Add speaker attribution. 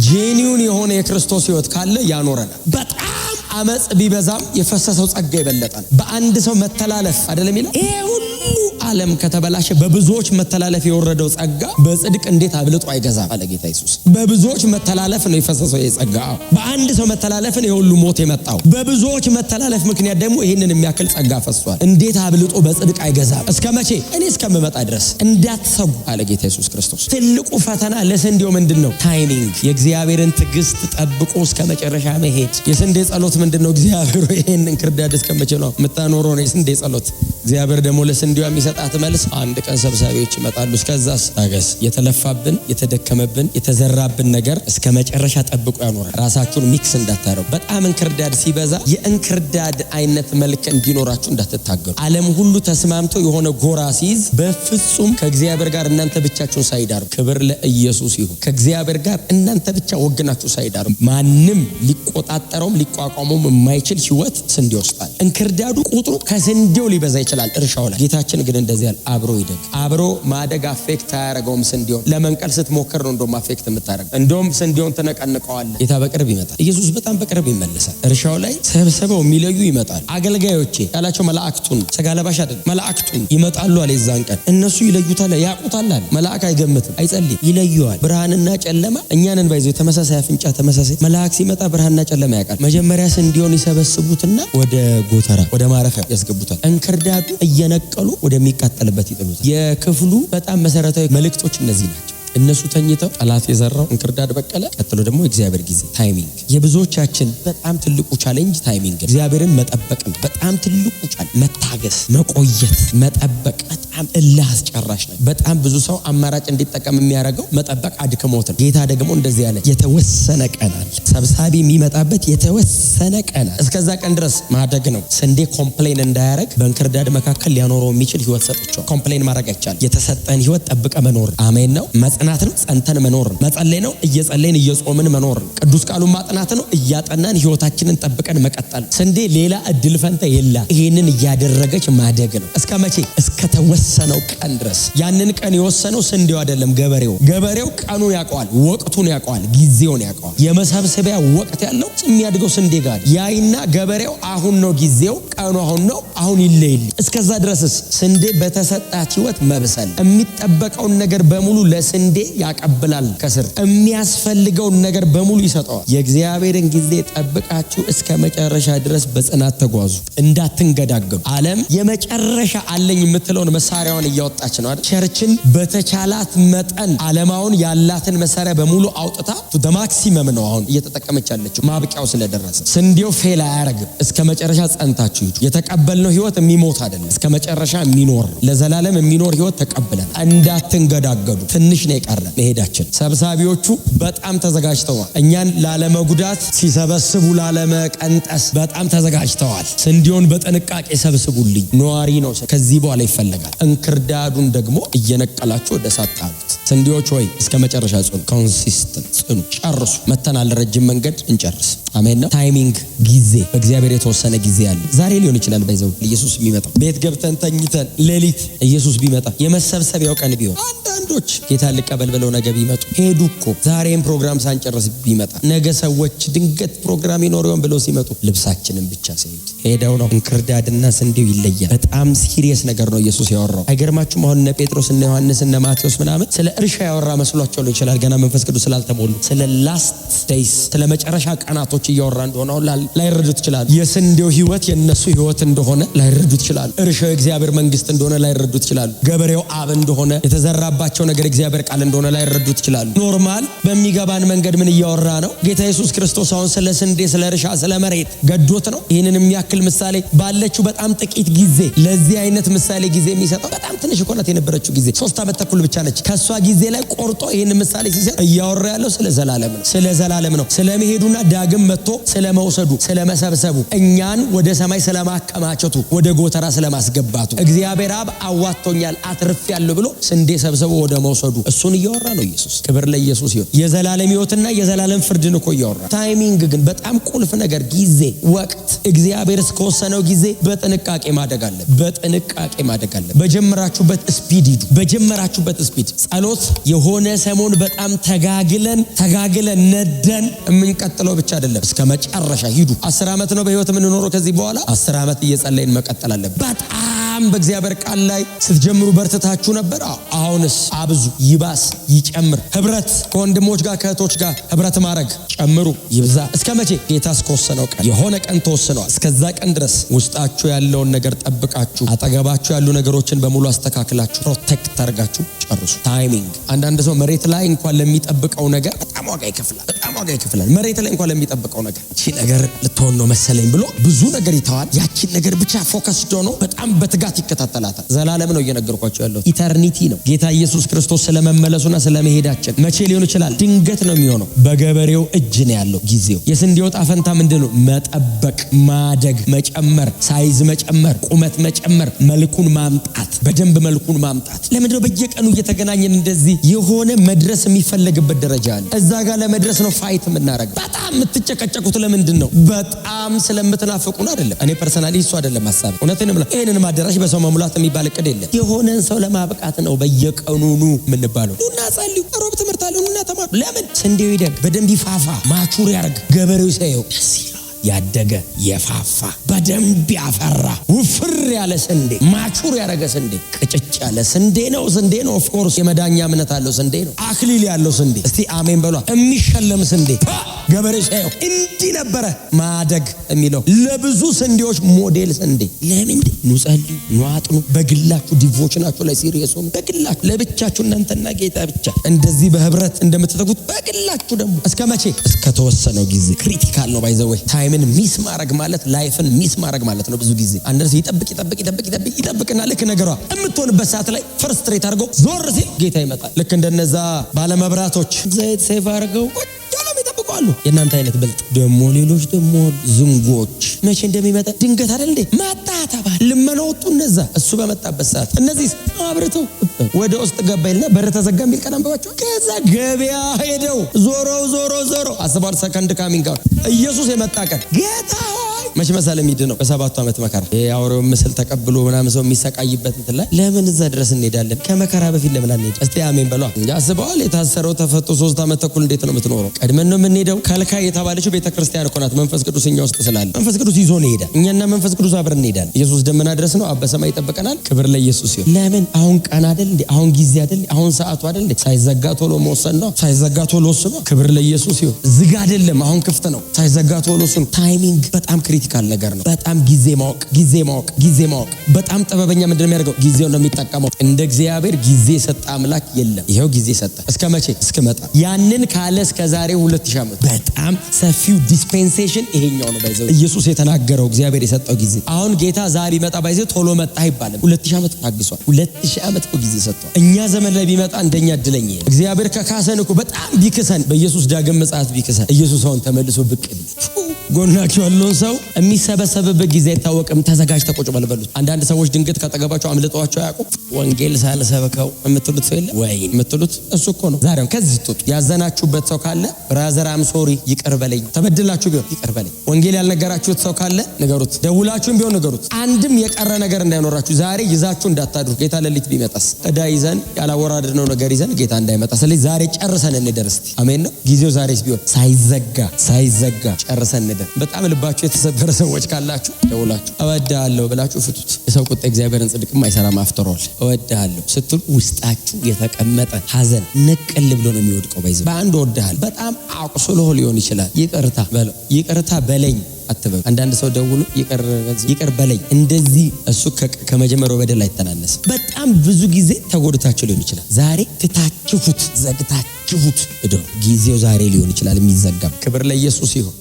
Speaker 1: Genuine የሆነ የክርስቶስ ህይወት ካለ ያኖረናል። በጣም አመፅ ቢበዛም የፈሰሰው ጸጋ የበለጠ ነው። በአንድ ሰው መተላለፍ አይደለም የሚለው? ይሄ ሁሉ ዓለም ከተበላሸ በብዙዎች መተላለፍ የወረደው ጸጋ በጽድቅ እንዴት አብልጦ አይገዛም አለ ጌታ ኢየሱስ። በብዙዎች መተላለፍ ነው የፈሰሰው ይሄ ጸጋ። በአንድ ሰው መተላለፍን የሁሉ ሞት የመጣው፣ በብዙዎች መተላለፍ ምክንያት ደግሞ ይህንን የሚያክል ጸጋ ፈሷል። እንዴት አብልጦ በጽድቅ አይገዛም? እስከ መቼ? እኔ እስከምመጣ ድረስ እንዳትሰጉ አለ ጌታ ኢየሱስ ክርስቶስ። ትልቁ ፈተና ለስንዴው ምንድን ነው? Timing። የእግዚአብሔርን ትዕግስት ጠብቆ እስከ መጨረሻ መሄድ። የስንዴ ጸሎት ምንድን ነው? እግዚአብሔር ይህን እንክርዳድ እስከ መቼ ነው የምታኖረው? ነው የስንዴ ጸሎት። እግዚአብሔር ደግሞ ለስንዴዋ የሚሰጣት መልስ አንድ ቀን ሰብሳቢዎች ይመጣሉ፣ እስከዛስ ታገስ። የተለፋብን፣ የተደከመብን፣ የተዘራብን ነገር እስከ መጨረሻ ጠብቆ ያኖራል። ራሳችሁን mix እንዳታረጉ። በጣም እንክርዳድ ሲበዛ የእንክርዳድ አይነት መልክ እንዲኖራችሁ እንዳትታገሉ። ዓለም ሁሉ ተስማምቶ የሆነ ጎራ ሲይዝ በፍጹም ከእግዚአብሔር ጋር እናንተ ብቻችሁን side አርጉ። ክብር ለኢየሱስ ይሁን። ከእግዚአብሔር ጋር እናንተ ብቻ ወግናችሁ side አርጉ። ማንም ሊቆጣጠረውም ሊቋቋመውም የማይችል ህይወት ስንዴ ይወስዳል። እንክርዳዱ ቁጥሩ ከስንዴው ሊበዛ ይችላል እርሻው ላይ። ጌታችን ግን እንደዚህ ያለ አብሮ ይደግ። አብሮ ማደግ affect አያደርገውም። ስንዴውን ለመንቀል ስትሞክር ነው እንደውም affect የምታደርገው። እንደውም ስንዴውን ትነቀንቀዋለህ። ጌታ በቅርብ ይመጣል። ኢየሱስ በጣም በቅርብ ይመለሳል። እርሻው ላይ ሰብስበው የሚለዩ ይመጣል። አገልጋዮቼ ያላቸው መላእክቱን፣ ስጋ ለባሽ አይደለም፣ መላእክቱን ይመጣሉ አለ። የዛን ቀን እነሱ ይለዩታል፣ ያውቁታል አለ። መልአክ አይገምትም፣ አይጸልይም፣ ይለዩዋል። ብርሃንና ጨለማ እኛንን ባይዘው ተመሳሳይ አፍንጫ ተመሳሳይ። መልአክ ሲመጣ ብርሃንና ጨለማ ያውቃል። መጀመሪያ ስንዴውን ይሰበስቡትና ወደ ጎተራ፣ ወደ ማረፊያ ያስገቡታል። እንክርዳዱ እየነቀሉ ወደሚቃጠልበት ይጥሉታል። የክፍሉ በጣም መሰረታዊ መልእክቶች እነዚህ ናቸው። እነሱ ተኝተው ጠላት የዘራው እንክርዳድ በቀለ። ቀጥሎ ደግሞ የእግዚአብሔር ጊዜ timing። የብዙዎቻችን በጣም ትልቁ challenge timing፣ እግዚአብሔርን መጠበቅ ነው። በጣም ትልቁ challenge መታገስ፣ መቆየት፣ መጠበቅ በጣም እልህ አስጨራሽ ነው። በጣም ብዙ ሰው አማራጭ እንዲጠቀም የሚያደርገው መጠበቅ አድክሞት ነው። ጌታ ደግሞ እንደዚህ ያለ የተወሰነ ቀን አለ። ሰብሳቢ የሚመጣበት የተወሰነ ቀን አለ። እስከዛ ቀን ድረስ ማደግ ነው። ስንዴ complain እንዳያደርግ በእንክርዳድ መካከል ሊያኖረው የሚችል ህይወት ሰጥቼዋል። Complain ማድረግ አይቻልም። የተሰጠን ህይወት ጠብቀ መኖር አሜን ነው። መጽናት ነው። ጸንተን መኖር ነው። መጸለይ ነው። እየጸለይን እየጾምን መኖር ነው። ቅዱስ ቃሉን ማጥናት ነው። እያጠናን ህይወታችንን ጠብቀን መቀጠል። ስንዴ ሌላ እድል ፈንታ የላ። ይሄንን እያደረገች ማደግ ነው። እስከ መቼ? እስከ ተወሰነው ቀን ድረስ። ያንን ቀን የወሰነው ስንዴው አይደለም፣ ገበሬው። ገበሬው ቀኑን ያውቀዋል፣ ወቅቱን ያውቀዋል፣ ጊዜውን ያውቀዋል። የመሰብሰቢያ ወቅት ያለው የሚያድገው ስንዴ ጋር ያይና ገበሬው አሁን ነው ጊዜው፣ ቀኑ አሁን ነው፣ አሁን ይለይል። እስከዛ ድረስስ ስንዴ በተሰጣት ህይወት መብሰል፣ የሚጠበቀውን ነገር በሙሉ ለስንዴ ያቀብላል። ከስር የሚያስፈልገውን ነገር በሙሉ ይሰጠዋል። የእግዚአብሔርን ጊዜ ጠብቃችሁ እስከ መጨረሻ ድረስ በጽናት ተጓዙ፣ እንዳትንገዳገዱ። ዓለም የመጨረሻ አለኝ የምትለውን መሳሪያዋን እያወጣች ነው አይደል? Church ን በተቻላት መጠን ዓለማውን ያላትን መሳሪያ በሙሉ አውጥታ maximum ነው አሁን እየተጠቀመች ያለችው፣ ማብቂያው ስለደረሰ። ስንዴው fail አያረግም። እስከ መጨረሻ ጸንታችሁ ሂዱ። የተቀበልነው ህይወት የሚሞት አይደለም፣ እስከ መጨረሻ የሚኖር ነው። ለዘላለም የሚኖር ህይወት ተቀብለን እንዳትንገዳገዱ። ትንሽ ነው የቀረ መሄዳችን። ሰብሳቢዎቹ በጣም ተዘጋጅተዋል። እኛን ላለመጉዳት ሲሰበስቡ ላለመቀንጠስ በጣም ተዘጋጅተዋል። ስንዴውን በጥንቃቄ ሰብስቡልኝ፣ ነዋሪ ነው ከዚህ በኋላ ይፈለጋል። እንክርዳዱን ደግሞ እየነቀላችሁ ወደ እሳት ጣሉት። ስንዴዎች ሆይ እስከ መጨረሻ ጽኑ፣ consistent ጽኑ፣ ጨርሱ። መተናል ረጅም መንገድ እንጨርስ። አሜን ነው። Timing ጊዜ፣ በእግዚአብሔር የተወሰነ ጊዜ አለ። ዛሬ ሊሆን ይችላል by the way ኢየሱስ የሚመጣው፣ ቤት ገብተን ተኝተን ሌሊት ኢየሱስ ቢመጣ፣ የመሰብሰቢያው ቀን ቢሆን፣ አንዳንዶች ጌታ ልቀበል ብለው ነገ ቢመጡ ሄዱ እኮ። ዛሬም ፕሮግራም ሳንጨርስ ቢመጣ፣ ነገ ሰዎች ድንገት ፕሮግራም ይኖር ይሆን ብለው ሲመጡ ልብሳችንን ብቻ ሲያዩት ሄደው ነው። እንክርዳድና ስንዴው ይለያል። በጣም serious ነገር ነው ኢየሱስ ያወራው። አይገርማችሁም? አሁን እነ ጴጥሮስ፣ እነ ዮሐንስ፣ እነ ማቴዎስ ምናምን ስለ እርሻ ያወራ መስሏቸው ሊሆን ይችላል። ገና መንፈስ ቅዱስ ስላልተሞሉ ስለ last days፣ ስለ መጨረሻ ቀናቶች እያወራ እንደሆነ አሁን ላይረዱት ይችላሉ። የስንዴው ህይወት የእነሱ ህይወት እንደሆነ ላይረዱት ይችላሉ። እርሻው የእግዚአብሔር መንግስት እንደሆነ ላይረዱት ይችላሉ። ገበሬው አብ እንደሆነ፣ የተዘራባቸው ነገር እግዚአብሔር ቃል እንደሆነ ላይረዱት ይችላሉ። Normal በሚገባን መንገድ ምን እያወራ ነው ጌታ ኢየሱስ ክርስቶስ? አሁን ስለ ስንዴ፣ ስለ እርሻ፣ ስለ መሬት ገዶት ነው ይህንን የሚያክል ምሳሌ ባለችው በጣም ጥቂት ጊዜ ለዚህ አይነት ምሳሌ ጊዜ የሚሰጠው? በጣም ትንሽ እኮ ናት የነበረችው ጊዜ፣ 3 ዓመት ተኩል ብቻ ነች። ከእሷ ጊዜ ላይ ቆርጦ ይህን ምሳሌ ሲሰጥ እያወራ ያለው ስለ ዘላለም ነው። ስለ ዘላለም ነው። ስለ መሄዱና ዳግም መጥቶ ስለ መውሰዱ፣ ስለ መሰብሰቡ፣ እኛን ወደ ሰማይ ስለ ስለማከማቸቱ፣ ወደ ጎተራ ስለማስገባቱ፣ እግዚአብሔር አብ አዋጥቶኛል አትርፌያለሁ ብሎ ስንዴ ሰብስቦ ወደ መውሰዱ እሱን እያወራ ነው ኢየሱስ። ክብር ለኢየሱስ ይሁን። የዘላለም ሕይወትና የዘላለም ፍርድን እኮ እያወራ። Timing ግን በጣም ቁልፍ ነገር፣ ጊዜ፣ ወቅት። እግዚአብሔር እስከወሰነው ጊዜ በጥንቃቄ ማደግ አለ። በጥንቃቄ ማደግ አለ። በጀመራችሁበት speed ሂዱ። በጀመራችሁበት speed። ጸሎት የሆነ ሰሞን በጣም ተጋግለን ተጋግለን ነደን የምንቀጥለው ብቻ አይደለም፣ እስከ መጨረሻ ሂዱ። 10 ዓመት ነው በህይወት የምንኖረው። ከዚህ በኋላ 10 ዓመት እየጸለይን መቀጠል አለብን። በጣም በእግዚአብሔር ቃል ላይ ስትጀምሩ በርትታችሁ ነበር። አሁንስ አብዙ፣ ይባስ፣ ይጨምር። ህብረት ከወንድሞች ጋር ከእህቶች ጋር ህብረት ማድረግ ጨምሩ፣ ይብዛ። እስከ መቼ? ጌታ እስከወሰነው ቀን። የሆነ ቀን ተወስነዋል። እስከዛ ቀን ድረስ ውስጣችሁ ያለውን ነገር ጠብቃችሁ፣ አጠገባችሁ ያሉ ነገሮችን በሙሉ አስተካክላችሁ፣ protect አድርጋችሁ ጨርሱ። Timing። አንዳንድ ሰው መሬት ላይ እንኳን ለሚጠብቀው ነገር በጣም ዋጋ ይከፍላል። በጣም ዋጋ ይከፍላል። መሬት ላይ እንኳን ለሚጠብቀው ነገር እቺ ነገር ልትሆን ነው መሰለኝ ብሎ ብዙ ነገር ይተዋል። ያቺን ነገር ብቻ focused ሆኖ በጣም በትጋት ይከታተላታል። ዘላለም ነው እየነገርኳችሁ ያለው፣ eternity ነው። ጌታ ኢየሱስ ክርስቶስ ስለመመለሱና ስለመሄዳችን መቼ ሊሆን ይችላል? ድንገት ነው የሚሆነው። በገበሬው እጅ ነው ያለው ጊዜው። የስንዴው ዕጣ ፈንታ ምንድን ነው? መጠበቅ፣ ማደግ፣ መጨመር፣ size መጨመር፣ ቁመት መጨመር፣ መልኩን ማምጣት፣ በደንብ መልኩን ማምጣት። ለምንድነው በየቀኑ እየተገናኘን እንደዚህ? የሆነ መድረስ የሚፈለግበት ደረጃ አለ። እዛ ጋር ለመድረስ ነው fight የምናደርገው። በጣም የምትጨቀጨቁት ለምንድን ነው? በጣም ስለምትናፍቁን አይደለም። እኔ personally እሱ አይደለም ሀሳቤ። እውነቴን ነው የምልህ። ይህንን አዳራሽ በሰው መሙላት የሚባል እቅድ የለም። የሆነን ሰው ለማብቃት ነው በየቀኑ ኑ የምንባለው። ኑና ጸልዩ፣ ሮብ ትምህርት አለ፣ ኑና ተማሩ። ለምን? ስንዴው ይደግ፣ በደንብ ይፋፋ፣ mature ያርግ፣ ገበሬው ሲያየው ደስ ይለዋል። ያደገ፣ የፋፋ፣ በደንብ ያፈራ፣ ውፍር ያለ ስንዴ፣ mature ያደረገ ስንዴ፣ ቅጭጭ ያለ ስንዴ ነው። ስንዴ ነው። Of course የመዳኛ እምነት አለው ስንዴ ነው። አክሊል ያለው ስንዴ፣ እስቲ አሜን በሏ። የሚሸለም ስንዴ ገበሬ ሲያየው እንዲህ ነበረ ማደግ የሚለው፣ ለብዙ ስንዴዎች ሞዴል ስንዴ። ለምንድን? ኑ ጸልዩ፣ ኑ አጥኑ። በግላችሁ devotion ኣችሁ ላይ serious ሆኑ። በግላችሁ ለብቻችሁ እናንተና ጌታ ብቻ እንደዚህ በህብረት እንደምትተጉት በግላችሁ ደግሞ። እስከ መቼ? እስከ ተወሰነው ጊዜ። Critical ነው by the way። Time ን miss ማድረግ ማለት life ን miss ማድረግ ማለት ነው። ብዙ ጊዜ አንድ ሰው ይጠብቅ ይጠብቅ ይጠብቅ ይጠብቅ ይጠብቅና ልክ ነገሯ የምትሆንበት ሰዓት ላይ frustrate አድርጎ ዞር ሲል ጌታ ይመጣል። ልክ እንደነዛ ባለመብራቶች ዘይት save አድርገው ቁጭ ብለው ይጠብቁ አሉ። የእናንተ አይነት ብልጥ ደግሞ ሌሎች ደግሞ ዝንጎች መቼ እንደሚመጣ፣ ድንገት አይደል እንዴ መጣ ተባለ። ልመና ወጡ እነዛ። እሱ በመጣበት ሰዓት እነዚህ አብርተው ወደ ውስጥ ገባ ይልና በር ተዘጋ የሚል ቀን አንብባቸዋል። ከዛ ገበያ ሄደው ዞሮ ዞሮ ዞሮ አስበዋል። Second coming ኢየሱስ የመጣ ቀን ጌታ ሆይ መቼ መሰለ የሚድ ነው? በ7ቱ ዓመት መከራ የአውሬውን ምስል ተቀብሎ ምናምን ሰው የሚሰቃይበት እንትን ላይ ለምን እዛ ድረስ እንሄዳለን? ከመከራ በፊት ለምን አንሄድ? እስቲ አሜን በሏ። አስበዋል። የታሰረው ተፈቶ 3 ዓመት ተኩል እንዴት ነው የምትኖረው? ቀድመን ነው የምንሄደው። ከልካይ የተባለችው ቤተክርስቲያን እኮ ናት። መንፈስ ቅዱስ እኛ ውስጥ ስላለ መንፈስ ቅዱስ ይዞ ነው ይሄዳል። እኛና መንፈስ ቅዱስ አብረን እንሄዳለን። ኢየሱስ ደመና ድረስ ነው፣ አብ በሰማይ ይጠብቀናል። ክብር ለኢየሱስ ይሁን። ለምን አሁን ቀን አይደል እንዴ? አሁን ጊዜ አይደል? አሁን ሰዓቱ አይደል እንዴ? ሳይዘጋ ቶሎ መወሰን ነው። ሳይዘጋ ቶሎ ወስኑ። ክብር ለኢየሱስ ይሁን። ዝግ አይደለም፣ አሁን ክፍት ነው። ሳይዘጋ ቶሎ ወስኑ። Timing በጣም critical ነገር ነው። በጣም ጊዜ ማወቅ፣ ጊዜ ማወቅ፣ ጊዜ ማወቅ። በጣም ጥበበኛ ምንድን ነው የሚያደርገው? ጊዜውን ነው የሚጠቀመው። እንደ እግዚአብሔር ጊዜ የሰጠ አምላክ የለም። ይኸው ጊዜ ሰጠ። እስከ መቼ? እስክመጣ። ያንን ካለ እስከ ዛሬ 2000 ዓመት በጣም ሰፊው dispensation ይሄኛው ነው። By the way ኢየሱስ የተናገረው እግዚአብሔር የሰጠው ጊዜ። አሁን ጌታ ዛሬ ቢመጣ by the way ቶሎ መጣ አይባልም። 2000 ዓመት ታግሷል። 2000 ዓመት እኮ ጊዜ ሰጥቷል። እኛ ዘመን ላይ ቢመጣ እንደኛ እድለኛ የለም። እግዚአብሔር ከካሰን እኮ፣ በጣም ቢክሰን፣ በኢየሱስ ዳግም ምጽአት ቢክሰን፣ ኢየሱስ አሁን ተመልሶ ብቅ ቢል፣ ጎናቸው ያለውን ሰው የሚሰበሰብበት ጊዜ አይታወቅም። ተዘጋጅ ተቆጭ በልበሉት። አንዳንድ ሰዎች ድንገት ካጠገባቸው አምልጠዋቸው አያውቁም። ወንጌል ሳልሰብከው የምትሉት ሰው የለ ወይ የምትሉት እሱ እኮ ነው። ዛሬው ከዚህ ስትወጡ ያዘናችሁበት ሰው ካለ brother I'm sorry፣ ይቅር በለኝ። ተበድላችሁ ቢሆን ይቅር በለኝ። ወንጌል ያልነገራችሁት ሰው ካለ ንገሩት። ደውላችሁም ቢሆን ንገሩት። አንድም የቀረ ነገር እንዳይኖራችሁ ዛሬ ይዛችሁ እንዳታድሩ። ጌታ ሌሊት ቢመጣስ? ዕዳ ይዘን፣ ያላወራድነው ነገር ይዘን ጌታ እንዳይመጣ። ስለዚህ ዛሬ ጨርሰን እንደር እስቲ። አሜን ነው። ጊዜው ዛሬስ ቢሆን ሳይዘጋ ሳይዘጋ ጨርሰን እንደር። በጣም ልባችሁ የተሰበረ ሰዎች ካላችሁ ደውላችሁ እወድሃለሁ ብላችሁ ፍቱት። የሰው ቁጣ እግዚአብሔርን ጽድቅም አይሰራም። After all እወድሃለሁ ስትሉ ውስጣችሁ የተቀመጠ ሐዘን ንቅል ብሎ ነው የሚወድቀው። By the way በአንድ እወድሃለሁ በጣም አቁስሎ ሊሆን ይችላል። ይቅርታ በለው፣ ይቅርታ በለኝ አትበሉ። አንዳንድ ሰው ደውሎ ይቅር በለኝ እንደዚህ እሱ ከመጀመሪያው በደል አይተናነስም። በጣም ብዙ ጊዜ ተጎድታችሁ ሊሆን ይችላል። ዛሬ ትታችሁት ዘግታችሁት እደሩ። ጊዜው ዛሬ ሊሆን ይችላል የሚዘጋም። ክብር ለኢየሱስ ይሁን።